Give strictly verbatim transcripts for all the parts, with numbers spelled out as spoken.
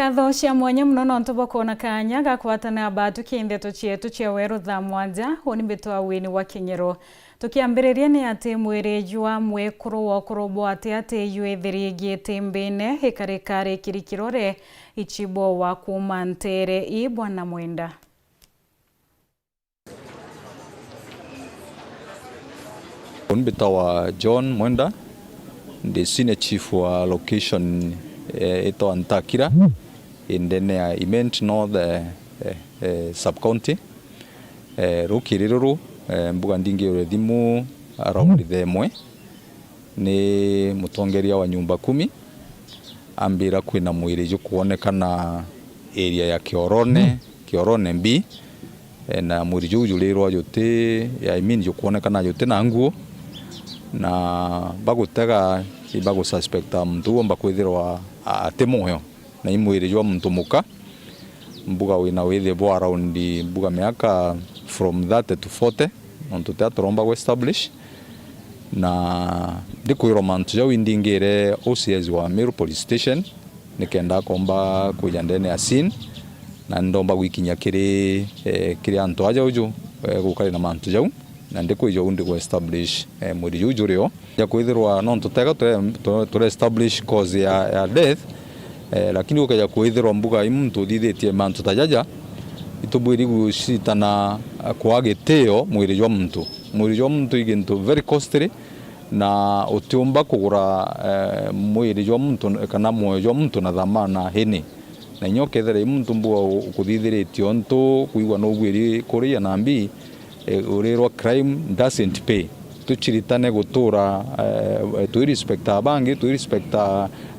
Ngatho cia mwanya mono nontu bwa kwona kaanya ga kwatana batuki ndeto cietu cia weru thaa mwanja. Uni mbitwa Wini wa Kinyero. Tukiambiriria ni ati mwiri jwa mwekuru wa ukuru bwa ati ati jwithirigie timbine ikarikari kirikirore ichibo wa kuuma ntere ii Bwana Mwenda. Uni mbitawa John Mwenda, ndi senior chief wa location, eh, itwa Ntakira, indene ya Imenti North, eh, eh, eh, sub county. Eh, rukiri ruru, eh, mbuga ndingirwe thimu around thaa imwe. Ni mutongeria wa nyumba kumi, ambira kwina mwiri jukwonekana area ya Kiorone, Kiorone B, eh, na mwiri juu jurirwa juti, I mean, jukwonekana juti na nguo, na bagutega, ibagususpecta muntu uu omba kwithirwa a-, ati mwoyo. Na i mwiri jwa muntu muka, mbuga wina withi bwa around, mbuga miaka from thirty to forty, nontu tia turomba gwe establish. Na ndikwirwa mantu jau indingire O C S wa Meru Police Station, nikenda akomba kwija ndene ya scene, na ndomba gwikinya kiri, eh, kiri antu aja uju, eh, gukari na mantu jau. Na ndikwija uu ndi ku establish, eh, mwiri juu jurio. Ja kwithirwa nontu tega ture, ture, ture establish cause ya, ya death, eh, lakini ukeja kwithirwa mbuga i muntu uthithitie mantu ta jaja, itubwiri gucitana, eh, kwaa gitio mwiri jwa muntu. Mwiri jwa muntu i gintu very costly, na utiumba kugura, eh, mwiri jwa muntu kana mwoyo jwa muntu na thamana hini. Na inya ukethira i muntu mbuga u-, ukuthithiritie untu kwigua nubuiri kuria na mbi, eh, urirwa crime doesn't pay. Tuchiritane gutura, eh, twi respect abangi, twi respect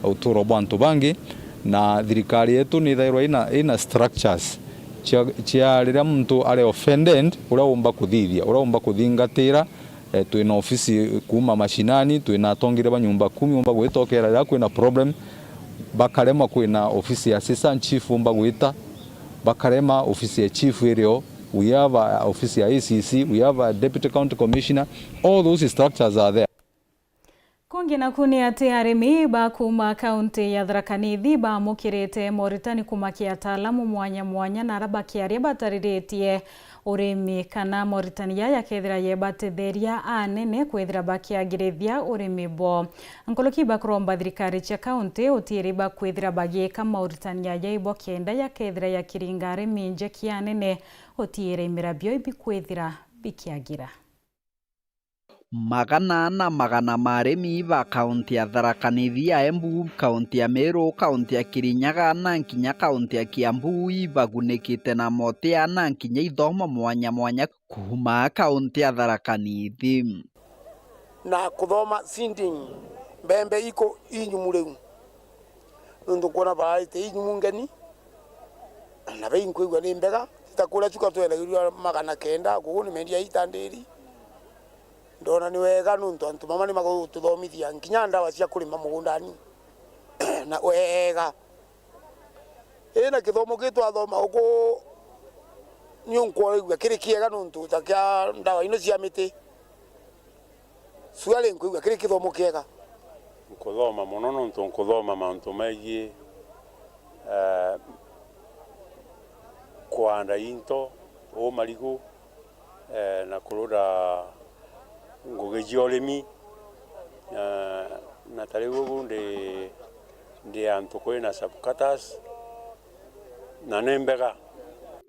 uturo bwa antu bangi, na thirikari yetu ni ithairwa ina, ina structures cia, cia riria muntu ari offended, uria umba kuthithia, uria umba kuthingatira, eh, twina ofisi kuuma mashinani, twina atongeria ba nyumba kumi umba gwita ukera riria kwina problem, bakarema kwina ofisi ya assistant chief umba gwita, bakarema ofisi ya chief irio, we have a ofisi ya A C C, we have a deputy county commissioner, all those structures are there. Kungi naku ni ati arimi ba kuuma kaunti ya Tharaka Nithi baamukirite moritani kuuma ki ataalamu mwanya mwanya na aria bakiaria batariritie urimi kana moritani jaya jakethira jebatetheria anene kwithira bakiagirithia urimi bwao. Nkuruki bakuromba thirikari cia kaunti utiiri bakwithira bagiika moritani jaya ibo kenda jakethira jakiringa arimi njeki anene utiire imera bio ibikwithira bikiagira. Magana na magana ma arimi ba kaunti ya Tharaka Nithi, ya Embu, kaunti ya Meru, kaunti ya Kirinyaga na nkinya kaunti ya Kiambu ibagunikite na motia na nkinya ithomo mwanya mwanya kuuma kaunti ya Tharaka Nithi. Na kuthoma seeding, mbembe iku inyumu riu. Nontu nkwona baraite inyumu ngeni, na bei nkwigua ni mbega, ti ta kuria chuka twendagirua magana kenda, kugu ni mendia ita ndiri. Ndona ni wega nontu antu mama ni magututhomithia nkinya ndawa cia kurima mugundani na wega. Ii na kithomo ki twathoma uku ni unkwigua kiri kiega nontu ta kia ndawa ino cia miti. Surely nkwigua kiri kithomo kiega. Nkuthoma mono nontu nkuthoma mantu megie, eh, kwanda into, uu marigu, eh, na kurura ngugi cia urimi, na, na ta riu ugu ndi, ndi antu kwina sub cutters, na ni mbega.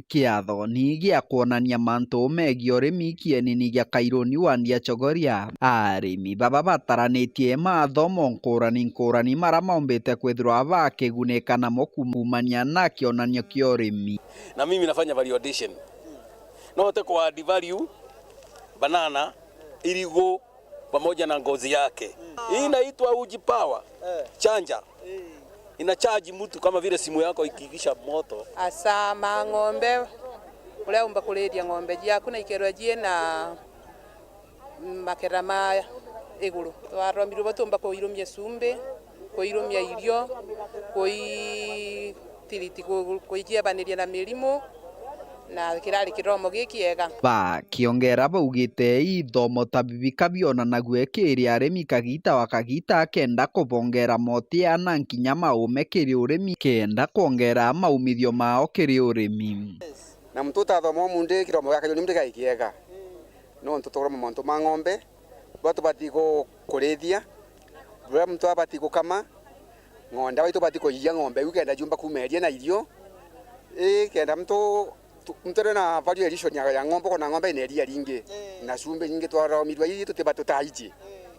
Kiathoni gia kwonania mantu megie urimi kienini gia Kairuni wandi ya Chogoria, arimi baba bataranitie mathomo nkurani nkurani mara maumbite kwithirwa bakigunika namo kuumania na kionanio kia urimi. Na mimi nafanya value addition. No hote ku add value, banana, irigu, pamoja na ngozi yake. Hii inaitwa uji power charger. Ina charge mtu kama vile simu yako ikiisha moto. Asa ma ng'ombe, uria umba kuriria ng'ombe ciaku na ikerwa ciina makera ma iguru. Twarombirwe bo tumba kuirumia cumbi, kuirumia irio, kuitiriti, ku-, kuiciebaniria na mirimu. Na kirari kiromo gikiega. Bakiongera baugite ithomo ta bibi kabionanagua kiri arimi kagita wa kagita kenda kubongera motia na nkinya maume kiri urimi kenda kwongera maumithio mao kiri urimi. Na muntu utathoma umundi kiromo giake ni mundi gai kiega. Nontu tukuroma mantu ma ng'ombe, buria tubati ku-, kurithia, buria muntu abati gukama, ng'onda, buria tubati kuiya ng'ombe iu kenda ciumba kuuma iria na irio, ii kenda muntu tu-, muntu ari na value addition ya, ya ng'ombe, ukona ng'ombe ina iria ringi, na cumbi nyingi twaromirua ii tutiba tutaiji.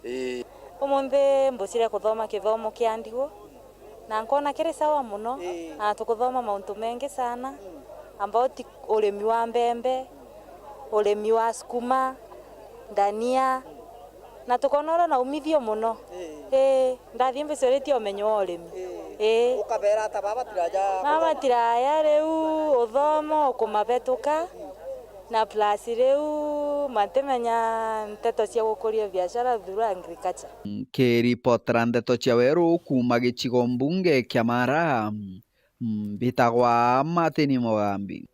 Ii. Umunthi mbucire kuthoma kithomo kia ndigu. Na nkona kiri sawa muno, na tukuthoma mauntu mengi sana, about urimi wa mbembe, urimi wa sukuma, ndania, na tukona uria na umithio muno. Ii, ndathii mbicuritie umenyo wa urimi. Ii. Ukabera ata baba tiraja? Baba tiraya riu uthomo ukumabetuka, na plus riu matimenya nteto cia gukuria biashara through agriculture. Nkiripotera ndeto cia weru kuuma gicigo mbunge kia Mara, mbitagwa Martin Mugambi.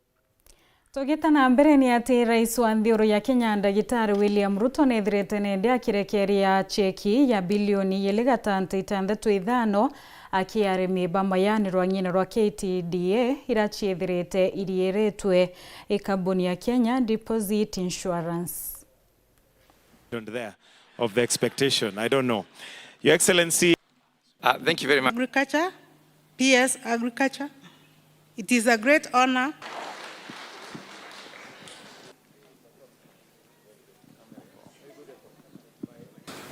Tugita na mbere ni ati Rais wa nthiguru ya Kenya Ndagitari William Ruto nethirite nende akirekeria cheki ya bilioni igiri gatantu itantatu ithano aki arimi ba mayani rwang'ine rwa K T D A ira ciethirite iriiritwe i kambuni ya Kenya Deposit Insurance. There of the expectation. I don't know. Your Excellency. Uh, thank you very much. Agriculture, P S Agriculture. It is a great honor.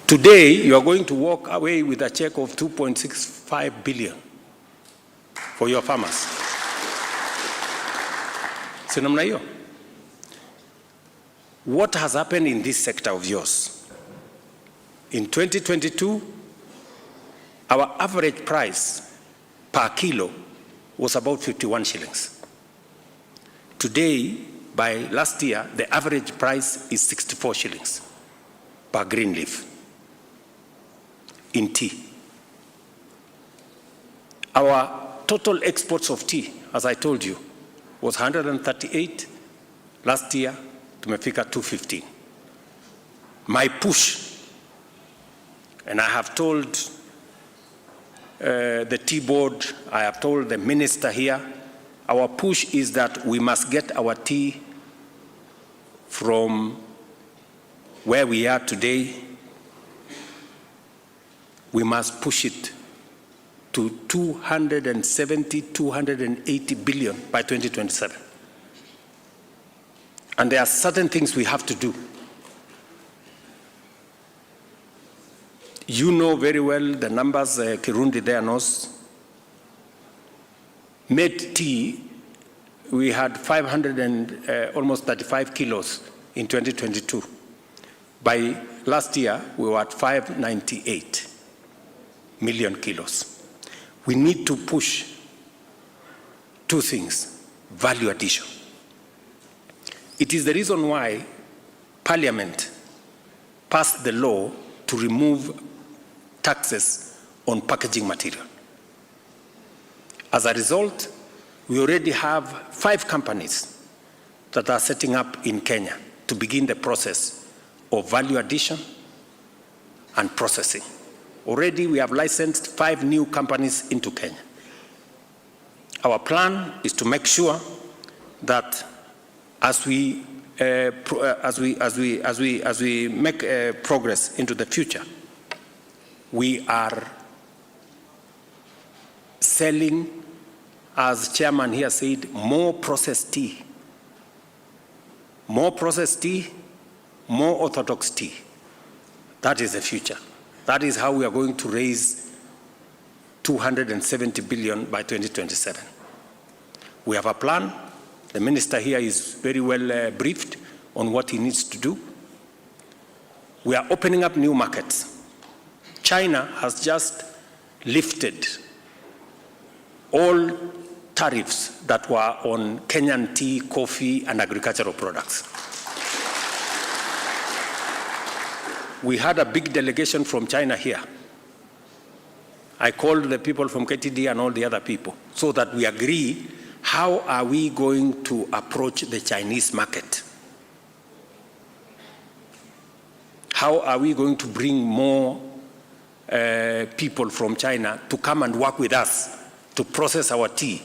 Today, you are going to walk away with a check of two point six five billion for your farmers. Si namna hiyo? What has happened in this sector of yours? In twenty twenty-two, our average price per kilo was about fifty-one shillings. Today, by last year, the average price is sixty-four shillings per green leaf in tea. Our total exports of tea, as I told you, was hundred and thirty-eight. Last year, tumefika two fifteen. My push, and I have told, uh, the tea board, I have told the minister here, our push is that we must get our tea from where we are today, we must push it to two hundred and seventy, two hundred and eighty billion by twenty twenty-seven. And there are certain things we have to do. You know very well the numbers, uh, Kirundi there knows. Made tea, we had five hundred and, uh, almost thirty-five kilos in twenty twenty-two. By last year, we were at five ninety-eight million kilos. We need to push two things, value addition. It is the reason why Parliament passed the law to remove taxes on packaging material. As a result, we already have five companies that are setting up in Kenya to begin the process of value addition and processing. Already we have licensed five new companies into Kenya. Our plan is to make sure that as we, uh, pro-, uh, as we, as we, as we, as we make, uh, progress into the future, we are selling, as chairman here said, more processed tea. More processed tea, more orthodox tea. That is the future. That is how we are going to raise two hundred and seventy billion by twenty twenty-seven. We have a plan. The minister here is very well, uh, briefed on what he needs to do. We are opening up new markets. China has just lifted all tariffs that were on Kenyan tea, coffee, and agricultural products. We had a big delegation from China here. I called the people from K T D and all the other people so that we agree How are we going to approach the Chinese market? How are we going to bring more uh, people from China to come and work with us to process our tea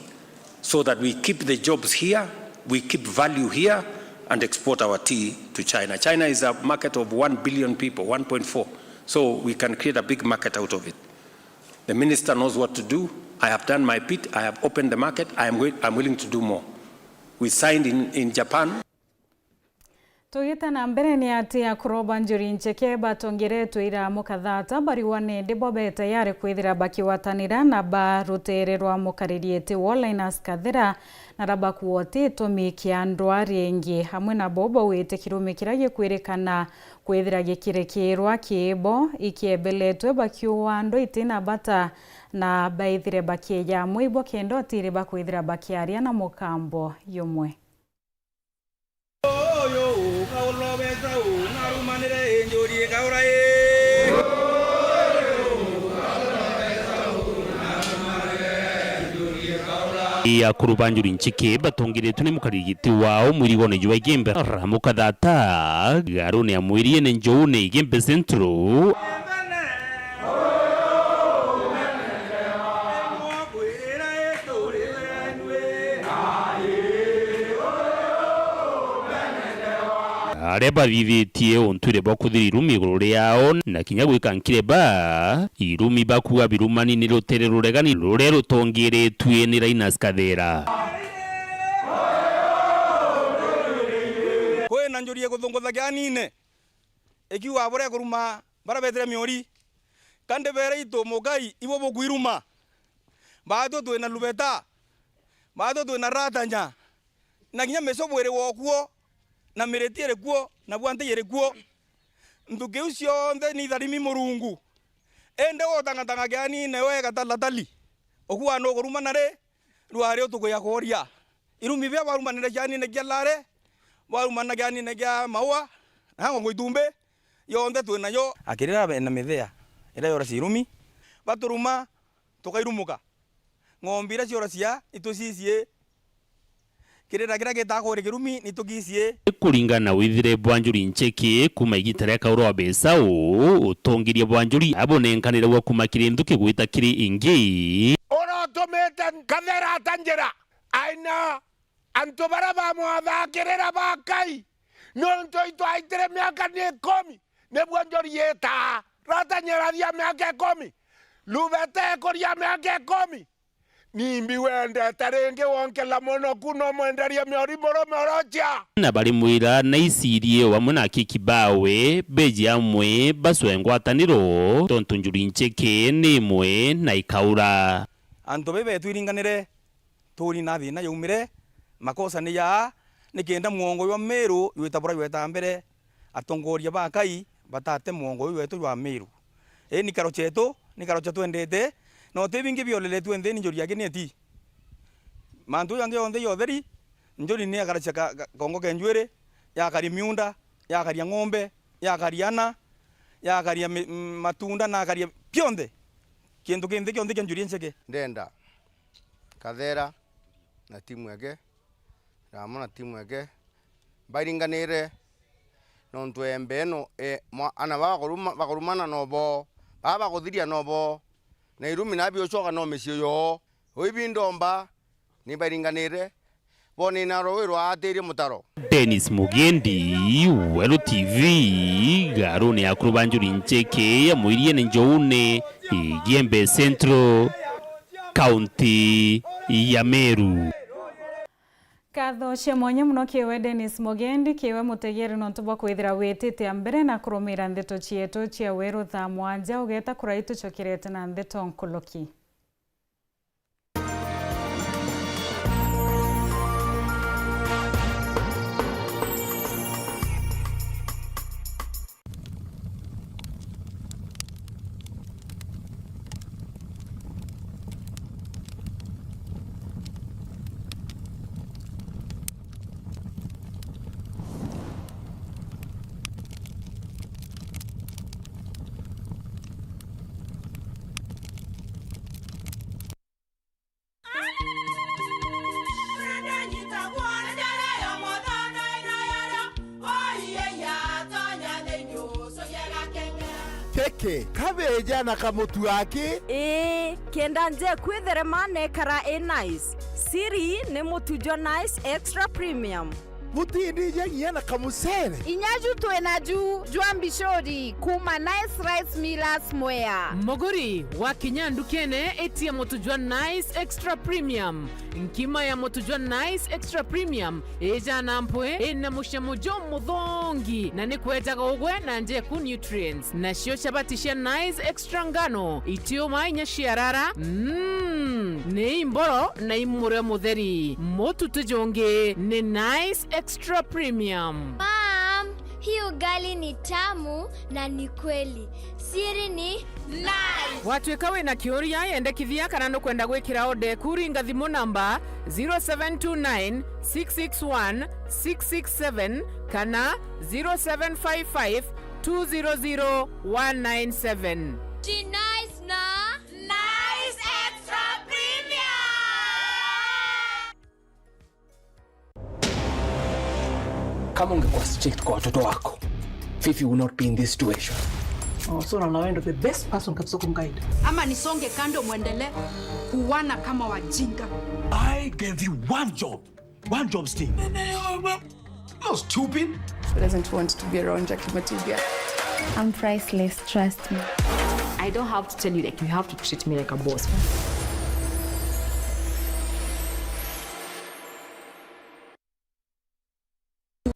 so that we keep the jobs here, we keep value here, and export our tea to China. China is a market of one billion people, one point four. So we can create a big market out of it. The minister knows what to do. I have done my bit. I have opened the market. I am going, I'm willing to do more. We signed in, in Japan. Tugite na mbere, ni ati akuru ba Njuri Ncheke batongeretwe ira mukathata bariwa nindi bo be tayari kwithira bakigwatanira na ba rutere rwa mukariri iti wo Linus Kathira, na ra bakuuga uti itumi kia ndwari ingi. Amwe nabo bauite kirumi kiria gikwirikana kwithira gikirikirwa kiibo ikiebeletwe bakiuga andu itina bata, na baithire bakieja amwe ibo kenda utiri bakwithira bakiaria na mukambo yumwe. Akuru ba Njuri Ncheke batongeretwe ni mukarigiti wao mwirigone jwa Igembe Ramukathata, garune ya Mwiriene Njoune Igembe Central. Aria bathithitie untwire bwa kuthira irumi iguru riao, na kinya gwika nkireba, irumi bakuuga birumani ni rutere ruregani ruria rutongeretue ni Linus Kathira. Kwina njuri iguthungutha kianine, ikiuga buria kuruma baria betire miori, ka ndibere itu mugai ibo bukwiruma. Baatwe twina lubeta, baatwe twina ratanya, na kinya micobo iri wokuo, na miriti iri kuo, na bwante iri kuo. Nthuki iu cionthe ni itharimi Murungu. Indi gutang'atang'a kianine wega talatali, ukuga nukuruma nari? Rwari utuku ya kworia. Irumi bia bwarumanire kianine kia Lare, bwarumana kianine kia Maua, na Ngongo Itumbi, yonthe twi nayo. Akirira na mithea iria yoracia irumi, baturuma, tukairumuka. Ng'ombe iria cioracia, itwicicie. Kirira kiria gitaga kuri kirumi, ni tukiciie. Kuringana na withire bwa Njuri Ncheke, kuma igita ria Kauro wa Besau, utongeria bwa Njuri abonenkaniragua kuma kiri nthuki gwita kiri ingi. Urotumite Kathira ata njira? Aina antu baria bamwathaga kirira ba Ngai, niuntu itwaitire miaka ni ikumi, nibwo Njuri yitaa. Ratanya irathia miaka ikumi, Lubete ikuria miaka ikumi. Nimbi wendete ringi wonkela mono ku no mwenderia miori murume urocia? Na barimwira na Isirie o amwe na akiki bawe beji amwe bacwe ngwataniro, tontu Njuri Ncheke ni imwe na ikaura. Antu bai betu iringanire, tuuri na thina yaumire, makosa ni jaa, nikenda mwongo jwa Meru jwita bura jweta mbere, atongoria ba Ngai batate mwongo uyu wetu jwa Meru. Ii ni karo chetu, ni karo cha twendete, na uti bingi bioleretue nthini Njuri yake ni eti. Mantu jangi yonthe ya utheri, Njuri ni akaracia ka-, ka-, kongo ke njwiri, yakaria miunda, yakaria ng'ombe, yakaria ana, yakaria mi-, m-, matunda na akaria bionthe. Kintu kinthi kionthe kia Njuri Ncheke. Ndenda Kathera na timu yake, Ramo na timu yake, bairinganire, nontu embe ino, e, mwa-, ana baa bakuruma-, bakurumana no bo, baa baguthiria no bo, na irumi na biucoka no micii yoo. Uu ibi ndomba, ni bairinganire, bonina rui rwaatirie mutaro. Dennis Mugendi, Weru T V, garuni ya akuru ba Njuri Ncheke ya Mwiriene Njoune, Igembe Central, kaunti ya Meru. Nkatho cia mwanya mono kiwe Dennis Mugendi, kiwe mutegeri nontu bwa kwithira witite a mbere na kurumira ndeto cietu cia weru thaa mwanja, ugeta kurai tucokerete na ndeto nkuluki. Ki, kabeja na kamutu aki? Ii, kenda njeku itherema na ikara i nice. Siri ni mutu jwa Nice Extra Premium. Butindija nginya na kamucere? Inya ju twi naju jwa mbicuri kuuma Nice Rice Millers Mwea. Muguri, wakinya ndukene, itia mutu jwa Nice Extra Premium. Nkima ya mutu jwa Nice Extra Premium ijana mpwi, ina mucamo jumuthongi, na ni kwejaga ugwe na njeku nutrients. Nacio chabati cia Nice Extra ngano, itiuma inya ciarara, mm, ni imboro na imurio mutheri. Mutu ti jungi, ni Nice Extra Premium. Mom, hii ugali ni tamu na ni kweli. Siri ni Nice. Watuika wina kiuria, yendekithia kana nukwenda gwikira order eku, ringa thimu namba zero seven two nine six six one six six seven kana zero seven five five two zero zero one nine seven. Ti Nice na Nice Extra Premium. Kama ungekuwa strict kwa watoto wako, Fifi would not be in this situation. Oh, so unaona wewe ndio the best person kabisa kumguide. Ama nisonge kando, muendelee kuuana kama wajinga. I gave you one job. One job still. You're stupid. Who doesn't want to be around Jackie Matibia? I'm priceless, trust me. I don't have to tell you, like, you have to treat me like a boss.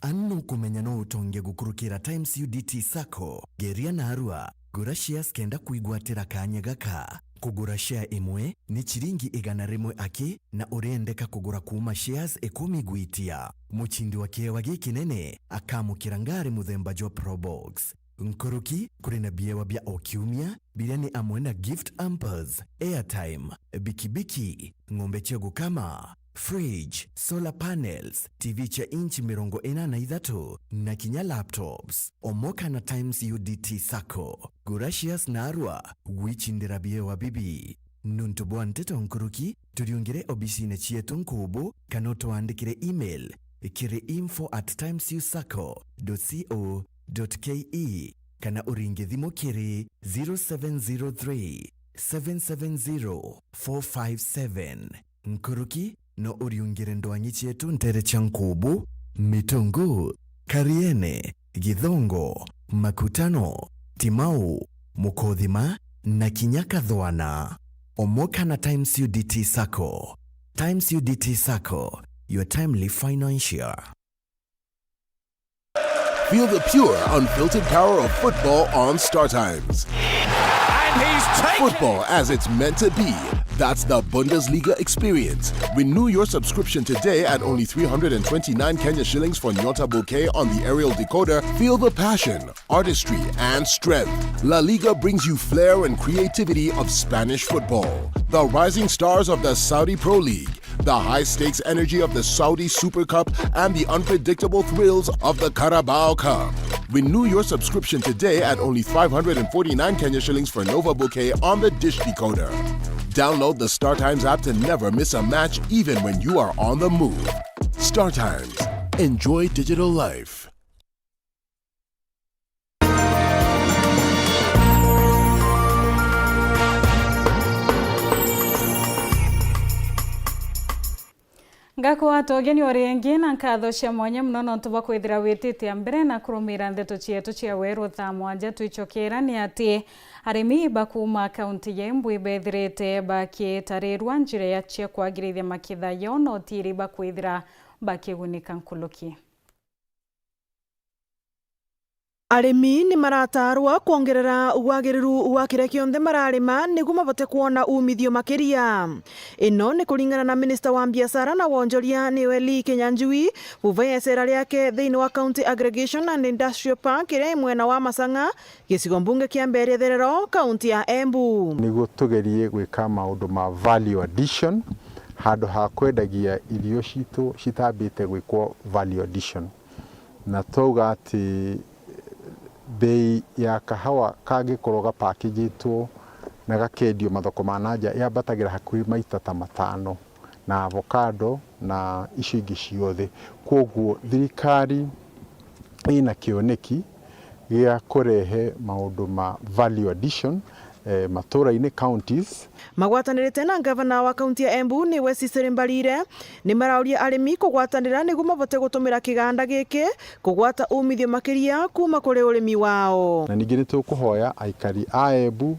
Anu nukumenya no utonge gukurukira Times U D T Sacco. Geria narua, gura shares kenda kwigwatira kanya gaka. Kugura share imwe ni chiringi igana rimwe aki, na uriendeka kugura kuuma shares ikumi gwitia. Muchindi wa kiewa gikinene akamukira ngari muthemba jwa Probox. Nkuruki, kuri na biewa bia o kiumia, biria ni amwe na gift hampers, airtime, bikibiki, ng'ombe cia gukama, fridge, solar panels, T V cia inchi mirongo ina na ithatu, na kinya laptops. Omoka na Times U D T Sacco. Gura shares narua, gwichindira biewa bibi. Nuntu bwa nteto nkuruki, turiungire obisine cietu nkubu, kana utwandikire email kiri info at times u sacco dot co dot ke, kana uringe thimu kiri zero seven zero three, seven seven zero, four five seven. Nkuruki, no uriungire ndwangi cietu ntere cia Nkubu, Mitungu, Kariene, Githongo, Makutano, Timau, Mukothima, na kinya Kathwana. Omoka na Times U D T Sacco. Times U D T Sacco, your timely financier. Feel the pure, unfiltered power of football on StarTimes. And he's taken Football as it's meant to be. That's the Bundesliga experience. Renew your subscription today at only three hundred and twenty-nine Kenya shillings for Nyota Bouquet on the aerial decoder. Feel the passion, artistry, and strength. La Liga brings you flair and creativity of Spanish football. The rising stars of the Saudi Pro League, the high-stakes energy of the Saudi Super Cup, and the unpredictable thrills of the Carabao Cup. Renew your subscription today at only five hundred and forty-nine Kenya shillings for Nova Bouquet on the dish decoder. Download the StarTimes app to never miss a match, even when you are on the move. StarTimes. Enjoy digital life. Ngakwata ugeni o ringi na nkatho cia mwanya mono nontu bwa kwithira witite a mbere na kurumira ndeto cietu cia weru thaa mwanja. Twicokera ni ati arimi ba kuuma kaunti ya Embu ibethirite bakitarirwa njira ya cia kwagirithia makitha yao na utiiri bakwithira bakigunika nkuruki. Arimi ni marataarwa kwongerera wagiriru wa kiria kionthe mararima niguo mabote kwona umithio makiria. Ino ni kuringana na minista wa biashara na wonjoria, niwe Lee Kinyanjui, buva ya icera riake thiini wa County Aggregation and Industrial Park iria i mwena wa Masang'a, gicigo mbunge kia Mberia Therero, kaunti ya Embu. Niguo tugerie gwika maundu ma value addition, handu ha kwendagia irio citu citambite gwikwo value addition. Na twauga ati bei ya kahawa kangikorwo gapakijitwo na gakendio mathoko ma na nja, yambatagira hakuhi maita ta matano, na avocado na icio ingi ciothe. Kwoguo thirikari ina kioneki Gĩa kũrehe maũndũ ma value addition, eh, matũra-inĩ, counties. Magwatanĩrĩte na ngavana wa kaunti ya Embu, nĩwe Cecily Mbarire, nĩmarauria arĩmi kũgwatanĩra nĩguo mabote gũtũmĩra kĩganda gĩkĩ kũgwata umithio makĩria kuma kũrĩ ũrĩmi wao. Na ningĩ nĩtũkũhoya aikari a Embu,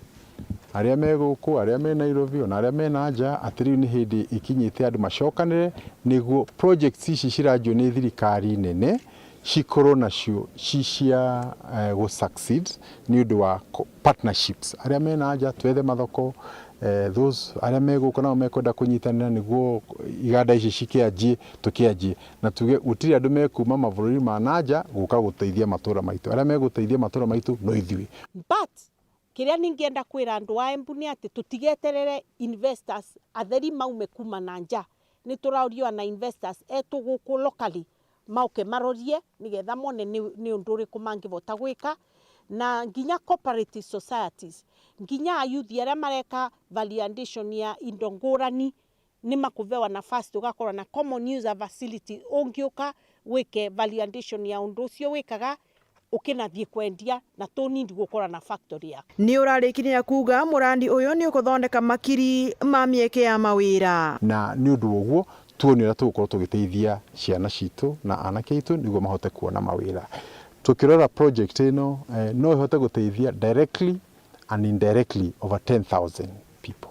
arĩa me gũkũ, arĩa me Nairobi, ona arĩa me na nja, atĩ rĩu nĩ hĩndĩ ĩkinyĩte andũ macokanĩre nĩguo projects ici ciranjio nĩ thirikari nene cikorwo nacio ci cia, eh, gũ succeed nĩ ũndũ wa co-, partnerships. Arĩa me na nja, twethe mathoko, eh, those arĩa me gũkũ nao mekwenda kũnyitanĩra nĩguo iganda ici cikĩanjie, tũkĩanjie. Na tuge gũtirĩ andũ mekuma mabũrũri ma na nja gũka gũteithia matũra maitũ. Arĩa megũteithia matũra maitũ no ithuĩ. But kĩrĩa ningĩenda kwĩra andũ a Embu nĩ atĩ tũtigeterere investors atheri maume kuma na nja. Nĩ tũraurio na investors etũ gũkũ locally mauke marorie nĩgetha mone nĩ, nĩ ũndũ ũrĩkũ mangĩbota gwĩka, na nginya cooperative societies, nginya ayuthi arĩa mareka value addition ya indo ngũrani nĩ makũbewa nafasi, tũgakorwo na common user facility. Ũngĩũka wĩke value addition ya ũndũ ũcio wĩkaga, ũkĩnathiĩ kwendia, na tũnindi gũkorwo na factory yaku. Nĩ ũrarĩkirie na kuuga mũrandi ũyũ nĩ ũkũthondeka makiri ma mĩeke ya mawĩra. Na nĩ ũndũ wa ũguo, tuone ũrĩa tũgũkorwo tũgĩteithia ciana citũ na anake aitũ nĩguo mahote kuona mawĩra. Tũkĩrora project ĩno, eh, no ĩhote gũteithia directly and indirectly over ten thousand people.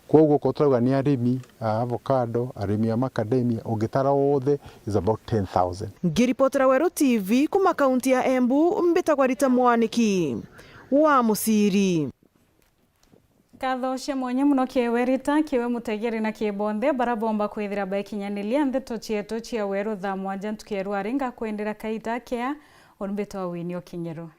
Kwoguo, okorwo tũrauga nĩ arĩmi a avocado, arĩmi a macadamia, ũngĩtara othe is about ten thousand. Ngĩripotera Weru T V kuma kaunti ya Embu, mbĩtagwa Rita Mwaniki wa Mũciri. Nkatho cia mwanya mono kĩwe Rita, kĩwe mũtegeri na kĩ bonthe bara bomba kwithira baikinyanĩria ndeto cietu cia Weru thaa mwanja ntuku ya rwari. Ngakwendera kaita kea, ũmbĩtwa Winnie Okinyero.